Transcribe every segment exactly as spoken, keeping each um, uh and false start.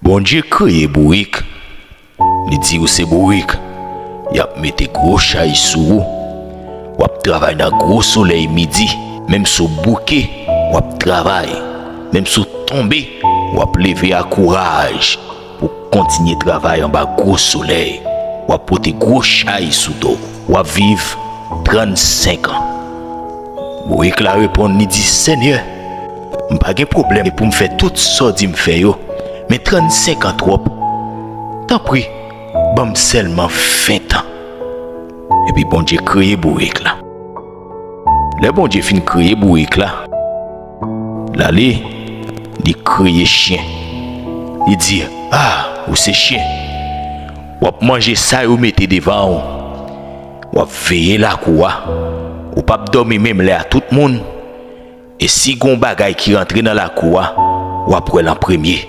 Bondye kreye bourik. Li di ou se bourik. Y ap mete gwo chay sou ou. W ap travay nan gwo solèy midi. Menm si w bouke, w ap travay. Menm si w tonbe, w ap leve ak kouraj pou w kontinye travay anba gwo solèy. W ap pote gwo chay sou do w. W ap viv trannsenk an. Bourik la reponn, li di, Senyè, m pa gen pwoblèm pou m fè tout sa w di m fè yo, men trannsenk an twòp. Tanpri, ban m sèlman ven tan. Epi Bondye kreye bourik la. Lè Bondye fin kreye bourik la, l ale, li kreye chen. Li di, A, ou se chen. W ap manje sa yo mete devan w. W ap veye lakou a. Ou p ap dòmi menm lè a tout moun. E si gon bagay ki rantre nan lakou a, w ap wè l an premye.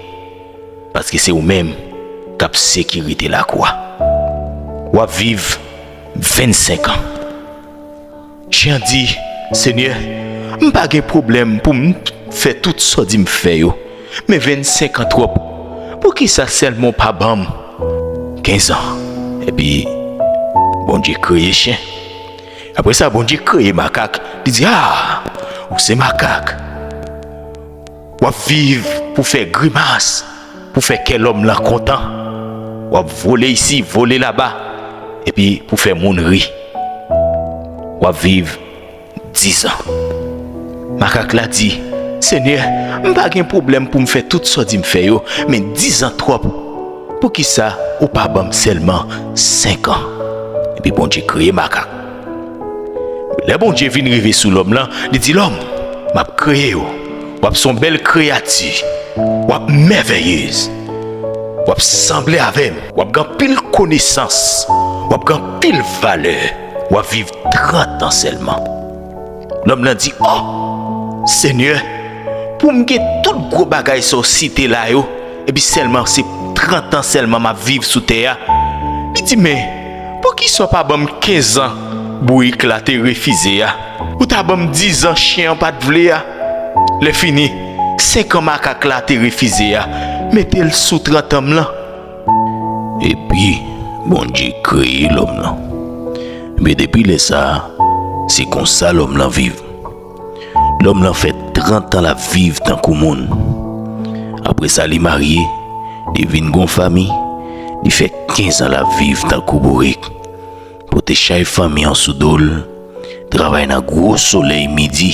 Paske se ou menm k ap sekirite lakou a. W ap viv vennsenk an. Chen an di, Senyè, m pa gen pwoblèm pou m fè tout sa w di m fè yo, men vennsenk an twòp. Poukisa sèlman w pa ban m kenz an? Epi, Bondye kreye chen. Apre sa, Bondye kreye makak. Li di, A, ou se makak. W ap viv pou fè grimas, pou fè kè lòm lan kontan. W ap vole isi, vole laba, epi pou fè moun ri. W ap viv diz an. Makak la di, Senyè, m pa gen pwoblèm pou m fè tout sa w di m fè yo, men diz an twòp. Poukisa ou pa ban m sèlman senk an? Epi Bondye kreye makak. Lè Bondye vin rive sou lòm lan, li di, Lòm, m ap kreye w. W ap se yon bèl kreyati. W ap mèvèyez. W ap sanble avè m. W ap gen anpil konesans. W ap gen anpil valè. W ap viv trant an sèlman. Lòm lan di, O, Senyè, pou m gen tout gwo bagay sa w site la yo, epi sèlman se trant an sèlman m ap viv sou tè a. Li di, Men, poukisa w pa ban m kenz an bourik la te refize a? Ou ta ban m diz an chen an pa t vle a? Lèfini, senk an makak la te refize a, mete l sou trant an m lan. Epi, Bondye kreye lòm lan. Men depi lè sa a, se konsa lòm lan viv. Lòm lan fè trant an l ap viv tankou moun. Apre sa, li marye, li vin gon fanmi, li fè kenz an l ap viv tankou bourik. Pote chay fanmi an sou do l, travay nan gwo solèy midi.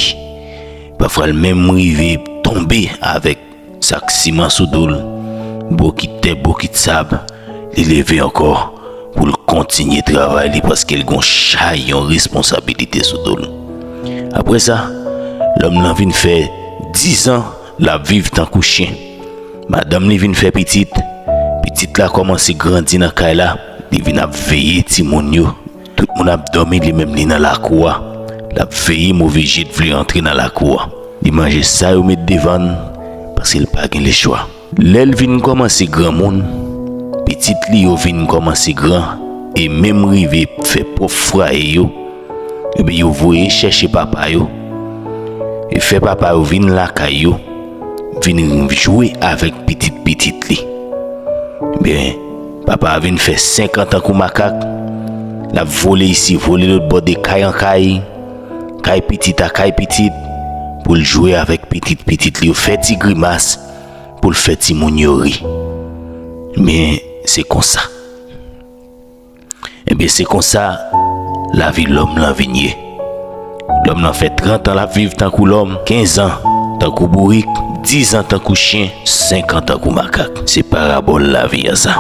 Pafwa, l menm rive tonbe avèk sak siman sou do l, bokit tè, bokit sab, li leve ankò pou l kontinye travay li, paske l gon chay, yon responsabilite sou do l. Apre sa, lòm lan vin fè diz an l ap viv tankou chen. Madanm li vin fè pitit. Pitit la kòmanse grandi nan kay la. Li vin ap veye timoun yo. Tout moun ap dòmi, li menm li nan lakou a. L ap veye move je t vle antre nan lakou a. Li manje sa yo met devan l, paske l pa gen lechwa. Lè l vin kòmanse granmoun, pitit li yo vin kòmanse gran, e menm rive fè pwòp fwaye yo, ebyen yo voye chèche papa yo, e fè papa yo vin lakay yo, vin jwe avèk pitit pitit li. Ebyen, papa a vin fè senk an tankou makak, l ap vole isi, vole lòt bò, de kay an kay, kay pitit a kay pitit, pou l jwe avèk pitit pitit li yo, fè ti grimas, pou l fè timoun yo ri. Men, se konsa. Ebyen, se konsa lavi lòm lan vin ye. Lòm lan fè trant an l ap viv tankou lòm, kenz an tankou bourik, diz an tankou chen, senk an tankou makak. Se parabòl lavi a sa.